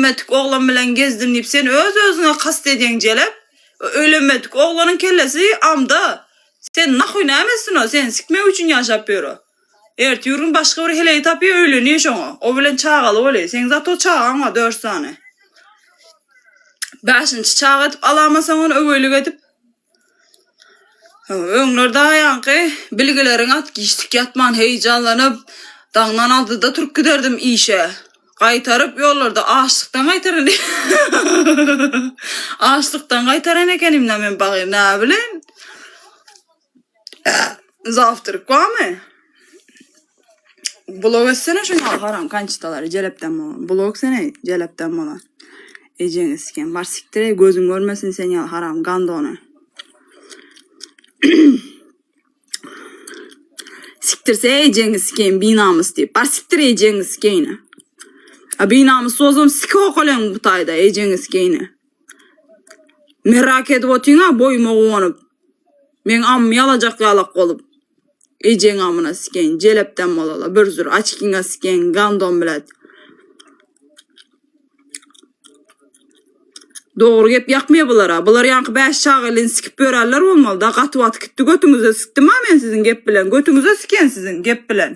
Öýlenmedik oglan bilen gezdim diýip sen öz özüňe kast edýäň jelep. Öýlenmedik oglanyň kellesi amda. Sen nahuý näme etsin o seni sikmek üçin ýaşap ýör o. Ertir gün başga bir heleý tapýa öýlenýä şoňa. O bilen çagaly bolýa. Seň zato çagaň bar dört sany. Bäşinji çaga edip alamasaň ony öweýlik edip. Öňler dagy ýaňky bilgileriň at giçlik ýatman heýjanlanyp, daňdan altyda turup giderdim işe. Gaýtaryp ýollarda açlykdan gaýtaran Açlykdan gaýtaran ekenim-dä men bagy näbileýin. Zawtryk barmy? Blok etsene şuny al haram kançitalary jelepden bolan. Blok sene jelepden bolan. Ejeňi siken. Bar sikdir ey gözüň görmesin sen ýaly haram gandony. Sikdirse ejeňi sikeýin binamys diýip. Bar sikdir ejeňi sikeýin. A binamys bolsam sike okalyň bu taýda ejeňi sikeýin. Merak edip otyň-a boýuma guwanyp. Meň ammym ýalajak ýalak bolup. Ejeň amyna sikeýin jelepden bolala bir zür açkiňe sikeýin gandon bilet. Dogry gep ýakmaýa bulara. Bular ýaňky bäş çaga elini sikip ýörenler bolmaly da gaty wagty gitdi götüňize sikdim a men siziň gep bilen götüňize siken siziň gep bilen.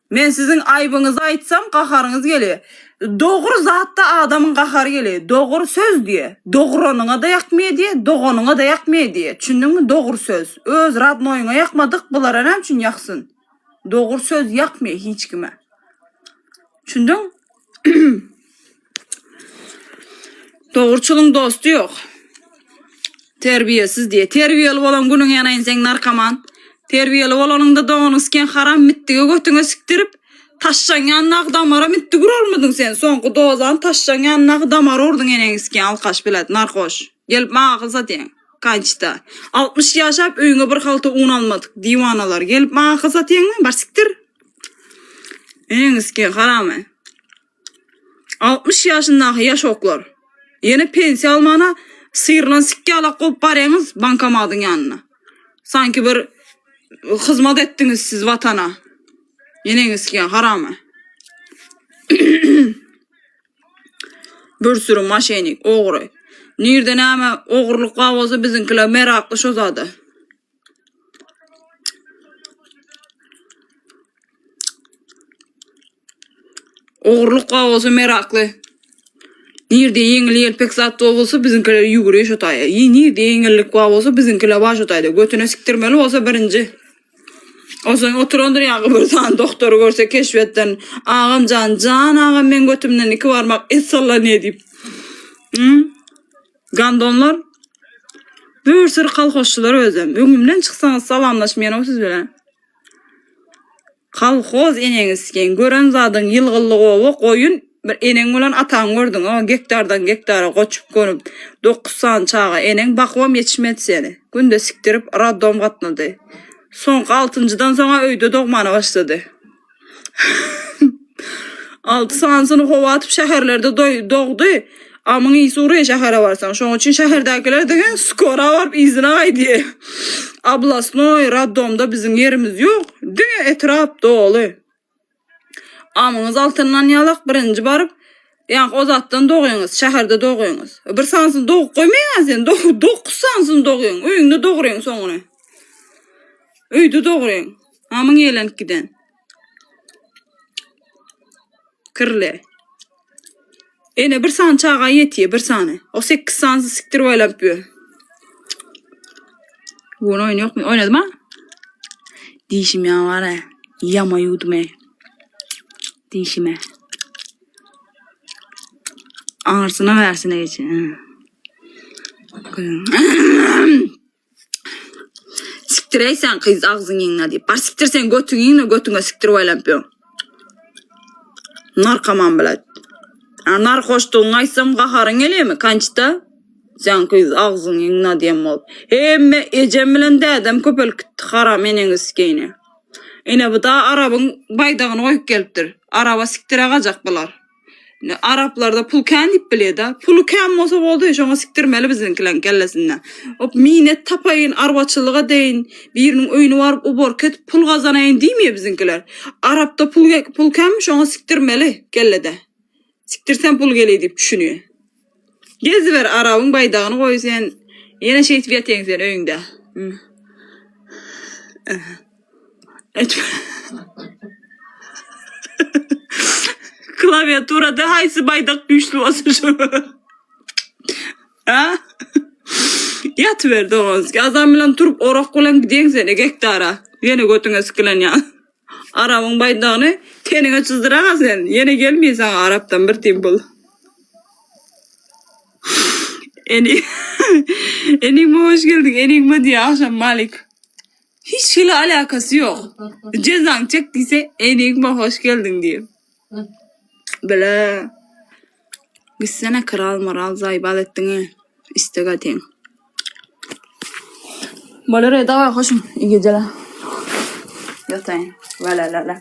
Men siziň aýbyňyzy aýtsam gaharyňyz gelýär. Dogry zatda adamyň gahary gelýär. Dogry söz diýe. Dogranyňa-da ýakmaýar diýe, doganyňa-da ýakmaýar diýe. Düşündiňmi? Dogry söz. Öz radnoýyňa ýakmadyk, bulara näme üçin ýaksyn? Dogry söz ýakmaýar hiç kime. Düşündiň? Dogruçylyň dosty ýok. Terbiýesiz diýe. Terbiýeli bolan günüň ýanaýyn seň narkoman. Terbiýeli bolanyňda doganyň siken haram mitdige götüňe sikdirip, taşşaň ýanyndaky damara mitdi guralmydyň sen? Soňky dozany taşşaň ýanyndaky damara urduň eneňi siken alkaş bilet narkoş. Gelip maňa akyl satýaň. Kançda. 60 ýaşap öýüňe bir halta un almadyk diwanalar. Gelip maňa akyl satýaňmy? Bar sikdir. Eneňi siken haramy. 60 ýaşyndaky ýaşoklar. Ýene pensiýa almana syrylan sikýalak bolup barýaňyz bankomadyň ýanyna. Sanki bir hyzmat etdiňiz siz watana. Eneňi sikýän haramy. Bir sürü maşenik, ogry. Nirde näme ogurlyk bar bolsa biziňkiler merakly şo zada. Ogurlyk bar bolsa merakly. Nirde ýeňil ýelpek zat bar bolsa biziňkiler ýüwürýär şo taýa. Nirde ýeňillik bar bolsa biziňkiler bar şo taýda. Götüne sikdirmeli bolsa birinji. Onsoň oturandyr ýaňky bir sany doktory görse keşbetden agam jan jan agam meň götümden iki barmak et sallanýa diýip. Hı? Gandonlar. Bir sürü kolhozçylar özem. Öňümden çyksaňyz salamlaşmaýanok siz bilen. Kolhoz eneňi sikeýin gören zadyň ýylgynlyk oba goýun bir eneň bilen ataň gördüň o gektardan gektara goçup gonup dokuz sany çaga eneň bakybam ýetişmedi seni günde sikdirip raddom gatnady soňky altynjydan soňa öýde dogmana başlady Alty sanysyny howa atyp şäherlerde dogdy. Amyň ysy urýar şähere barsaň. Şoň üçin şäherdäkiler diňe skora baryp yzyna gaýdýar. Oblasnoý, roddomda biziň ýerimiz ýok. Diňe etrap doly. Amyňyz altyndan ýalak birinji baryp, ýaňky o zatdan dogýaňyz, şäherde dogýaňyz. Bir sanysyny dogup goýmaýaň sen, dokuz sanysyny dogýaň. Öýüňde dogurýaň soňuny. Öýde dogurýaň. Amyň ýelenip giden. Kirli. Ene bir sany çaga ýetýär, bir sany. O sekiz sanysy sikdirip aýlanyp ýör. Bu gün oýun ýokmy? Oýnadym ha? Dişim ýa bar-a. Ýama ýuwdum ey. Dişime. Aňyrsyna bärsine geçen. Sikdireý sen gyz agzyň ýyňna diýip. Bar sikdir sen götüň ýyňna götüňe sikdirip aýlanyp ýör. Narkoman bilet. A narkoşdygyňy aýtsam gaharyň gelýärmi? Kançda? Sen gyz agzyň ýyňna diýen bolup. Hemme ejem bilen dädem köpelip gitdi haram eneňi sikeýine. Ine bu da arabyň baýdagyny goýup gelipdir. Araba sikdire gajak bular. Indi araplarda pul kän diýip bilýär-de. Puly kän bolsa boldy, şoňa sikdirmeli biziňkileň kellesinde. Op minet tapaýyn, arbaçylyk edeýin, biriniň öýüne baryp uborka edip pul gazanaýyn diýmeýär biziňkiler. Arapda pul pul känmi şoňa sikdirmeli kellede. Sikdirsem pul geleý diýip düşünýär. Geziber arabyň baýdagyny goý sen. Ýene şeýtip ýatyň sen öýüňde. Klawiaturada haýsy baýdak güýçli bolsa şo. Ha? Ýatyber doganski. Azan bilen turup orak bilen gidýäň sen gektara. Ýene götüňe sikilen ýa. Arabyň baýdagyny teniňe çyzdyraga sen. Ýene gelmeý saňa arapdan bir tiň pul. Eni Enigma hoş geldiň. Enigma diýýär agşam Malik. Hiç hili alakasy ýok. Jezaň çek diýse Enigma hoş geldiň diýip. Bile. Gitsene kral moral zaýbal etdiňi. Istek atyň. Bolar daway hoşum. İyi geceler. Ýataýyn. Wala la la.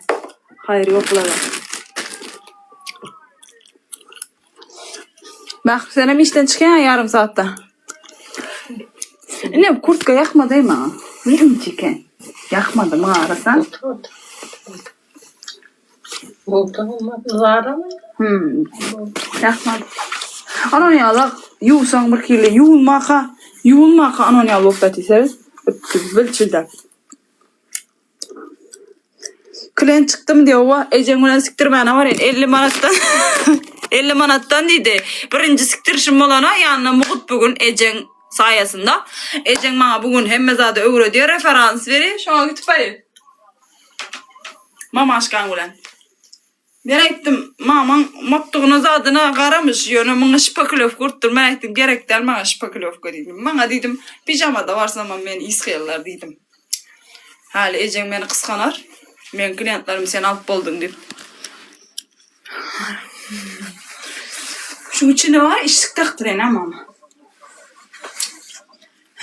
Haýyr ýok bulara. Mähri senem işden çykýaň ýarym saatda. Ine kurtka ýakmady maňa. Ne inçeken. Ýakmady maňa arasan. Hmm. Ýakmady. Anan ýalak ýuwsaň bir hili ýuwulmaka, ýuwulmaka anan ýaly bolup ýatyr. Bilçildäp. Klient çykdymy diýip owa ejeň bilen sikdirmäne barýan 50 manatdan 50 manatdan diýdi. Birinji sikdirişim bolana ýanyna mugut bu gün ejeň saýasynda. Ejeň maňa bu gün hemme zady öwredýär, referans berýär. Şoňa gitip barýan. Mamaşkaň bilen. Men aýtdym, mamaň motdugyna zadyna garamyş, ýöne muňa şpaklýowka urupdyr. Men aýtdym, gerek däl maňa şpaklýowka diýdim. Maňa diýdim, pijamada barsamam meni ysgaýarlar diýdim. Häli ejeň meni gysganar, meň kliýentlerimi sen alyp bolduň diýip. Şuň içinde bar, işlik dakdyraýyn a mama.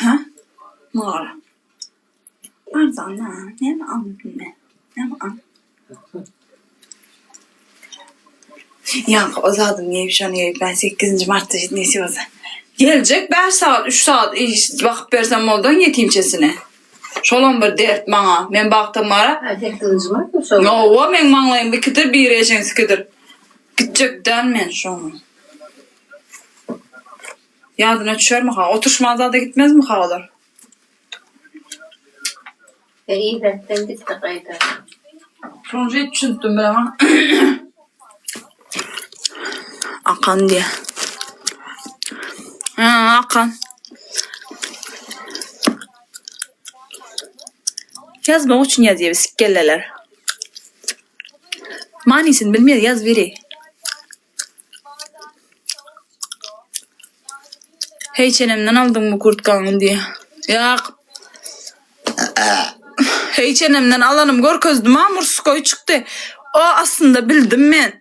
Hä? Muňa gara. Arzan-a, näme aldym men? Näme al? Ýaňky o zadymy geýip, şony geýip, ben sekizinji martda nesip bolsa. Geljek bäş sagat, üç sagat iş bakyp bersem boldy oň ýetimçesine. Şolam bir dert maňa. Men bagtym bara. Ha, sekizinji martmy şol? Ýowa, meň maňlaýym ikidir, biri ejeňsikidir. Gitjek däl men şoňa. Ýadyna düşermi-ha? Oturyşman zada gitmezmi-ha olar? Iýmekden gitdi gaýda. Şonça düşünipdim bilemok. Akan diýýär. Ha, Akan. Ýazmak üçin ýazýar sikgelleler. Manysyny bilmeýär ýaz biri. H&M-den aldyňmy kurtkaňy diýýär. Ýak. H&M-den alanym görkezdim-a, murskoý çykdy. O aslynda bildim men.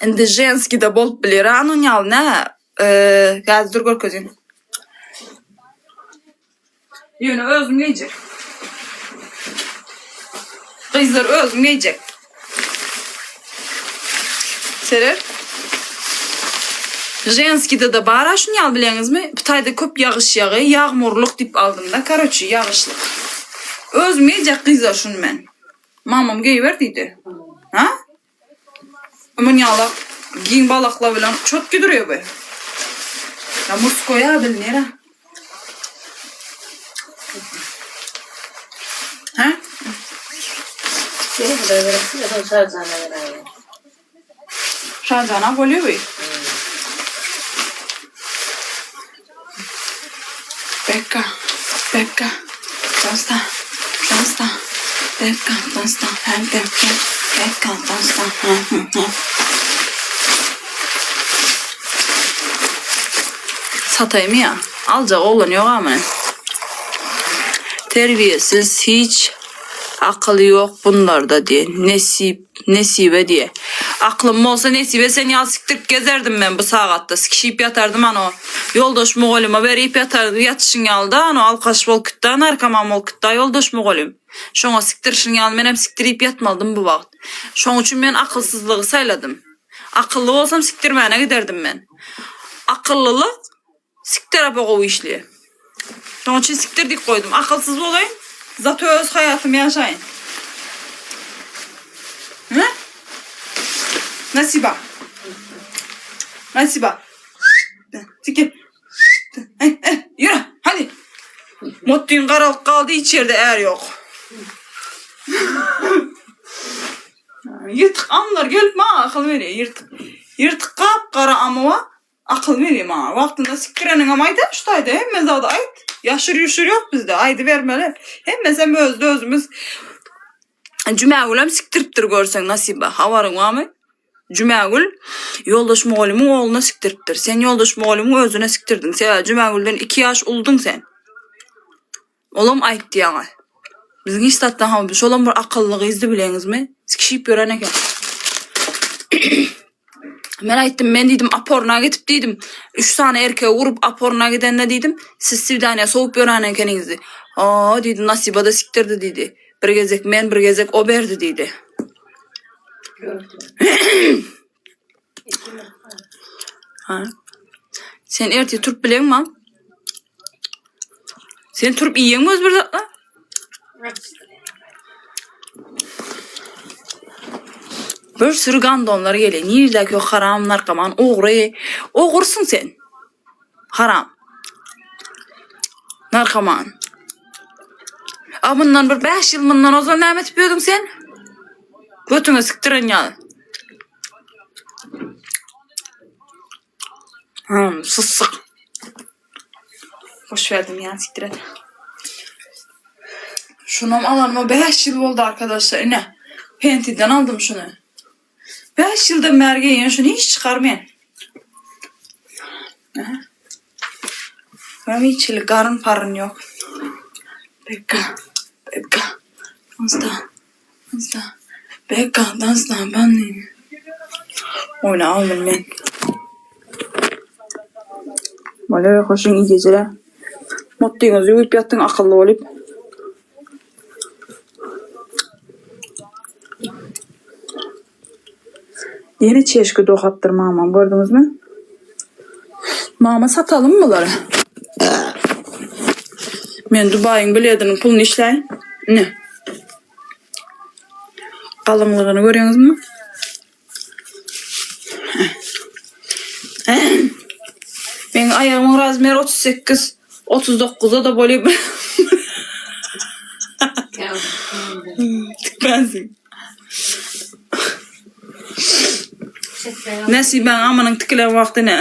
Indi ženskiý-de bolup biler, anuň ýaly nä? Häzir dur görkezýin. Ýöne özüm geýjek. Gyzlar özüm geýjek. Seret. Ženskide-de bar-a şuny ýaly bileňizmi? Bu taýda köp ýagyş ýagy, ýagmurlyk diýip aldym-da, karoçi, ýagyşlyk. Özüm geýjek gyzlar şuny men. Mamam geýiber diýdi. Ha? Muny ýalak giň balaklar bilen çotki durýar bu. Ya murskoýa bilinýär. Ha? Şajana bolýar bu. Bekka, Bekka, dosta, dosta, Bekka, dosta, hem Bekka, Bekka, dosta, ha, ha, ha. Sataýmy ýa? Aljak oglan ýok a muny. Terbiýesiz hiç akyly ýok bunlarda diý. Nesip Nesibe diýe. Aklym bolsa Nesibe sen ýaly sikdirip gezerdim men bu sagatda. Sikişip ýatardym ano. Ýoldaş mugallyma berip ýatar ýatyşyň ýalyda ano alkaş bolup gitdä narkoman bolup gitdä ýoldaş mugallym. Şoňa sikdirişiň ýaly menem sikdirip ýatmalydym bu wagt. Şoň üçin men akylsyzlygy saýladym. Akylly bolsam sikdirmäne giderdim men. Akyllylyk Sik tarapa gowy işleýär. Şonuň üçin sikdir diýip goýdum. Akylsyz bolaýyn, zato öz haýatymy ýaşaýyn. Hä? Nasiba. Nasiba. Sikir. Hey, hey, yürü hadi. Motdin garalyp galdy içeride är yok. Ýyrtyk amlar gelip maňa akyl berýär. Ýyrtyk. Ýyrtyk gap-gara amy bar. Akyl berýär maňa. Wagtynda sikdireniňem aýdar şu taýda. Hemme zady aýt. Ýaşyr-ýuşur ýok bizde. Aýdybermeli. Hemmesem özde özümiz. Jümägülem sikdiripdir görseň Nasiba. Habaryň barmy? Jümägül ýoldaş mugallymyň ogluna sikdiripdir. Sen ýoldaş mugallymyň özüne sikdirdiň. Sebäbi Jümägülden iki ýaş uludyň sen. Olam aýtdy ýaňy. Biziň hiç zatdan habarymyz Şolam bir akylly gyzdy bileňizmi? Sikişip ýören eken. Men aýtdym, men diýdim oporna gidip diýdim. Üç sany erkegi urup oporna gidende diýdim, siz swidaniýa sowup ýören ekeniňiz diýdi. A diýdi, Nasiba-da sikdirdi diýdi. Bir gezek men, bir gezek o berdi diýdi. Ha. Sen ertir turup bileňmi? Sen turup iýeňmi öz bir zatlar? Bir sürü gandonlar gelýär. Nirdäki o haram narkoman ogry. Ogursyň sen. Haram. Narkoman. A bundan bir 5 ýyl mundan ozal näme etip ýördüň sen? Götüňe sikdiren ýaly. Hmm, sussak. Boş verdim ya siktir et. Şunam alanyma 5 ýyl boldy arkadaşlar. Ine, Penti'den aldym şuny. 5 ýyldan bäri geýýän şuny hiç çykarmaýan. Benim hiç hili garyn paryn ýok. Bekka, Bekka, Dansta, Dansta, Bekka, Dansta, ben. Oýnamam men. Bolýar, hoşuň iyi geceler. Mutlyňyzy ýuwup ýatyň akylly bolup. Ýene çeşki dokapdyr mamam gördüňizmi? Mama satalym bulary. Men Dubaýyň bilediniň puluny işläýin. Ine. Galyňlygyny görýäňizmi? Meň aýagymyň razmeri 38, 39-da da bolýar. Tikmänsiň. Nesibaň amynyň tikilen wagty ne?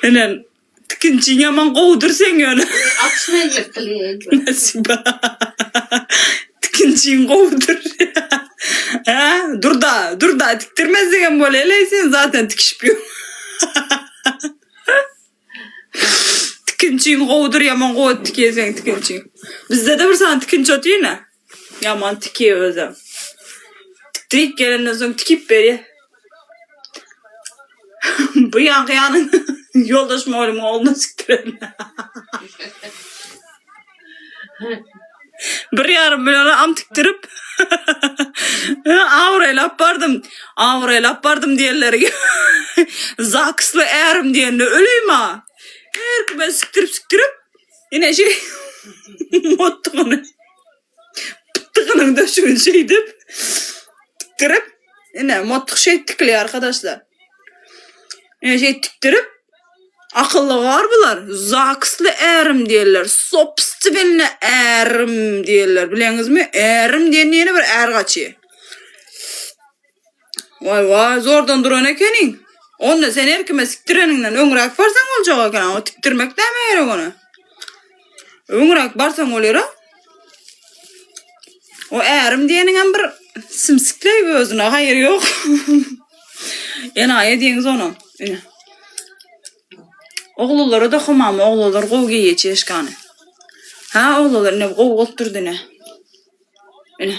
Ine, tikinçiň ýaman gowudyr seň ýöne. Açma ýyrtylýar. Nesiba. Tikinçiň gowudyr. Hä? Dur da, dur da, tikdirmezligem bolýa-leý sen zaten tikişip ýör. Tikinçiň gowudyr ýaman gowy tikýä seň tikinçiň. Bizde-de bir sany tikinçi otyr ine. Ýaman tikýä özem. Tikdirip gelenden soň tikip berýä. Bu ýanky ýanyň ýoldaş mugallymyň ogluna tikdiren. Bir ýarym milliona am tikdirip abraýlap bardym. Abraýlap bardym diýenleri zaksly ärim diýende öleýim ha. Her kime sikdirip sikdirip ine şey motdugyny pytdygynyň döşügini şeýdip tikdirip ine motduk şeýdip tikilýär arkadaşlar. Ine şeýdip tikdirip Akylly gar bular. Zaksly ärim diýerler. Sobstwenny ärim diýerler. Bileňizmi? Ärim diýen ýene bir är gaçy. Waý waý, zordan duran ekeniň. Onda sen erkime sikdireniňden öňräk barsaň boljak eken. O tikdirmek näme gerek ona? Öňräk barsaň bolýar-a. O ärim diýeniňem bir simsikleý özüne haýyr ýok. Enaýy diýeňiz ony. Ine. Oglanlara da homamy, oglanlar gowy geýýär çeşkany. Ha, oglanlar ine gowy bolup durdy ine. Ine.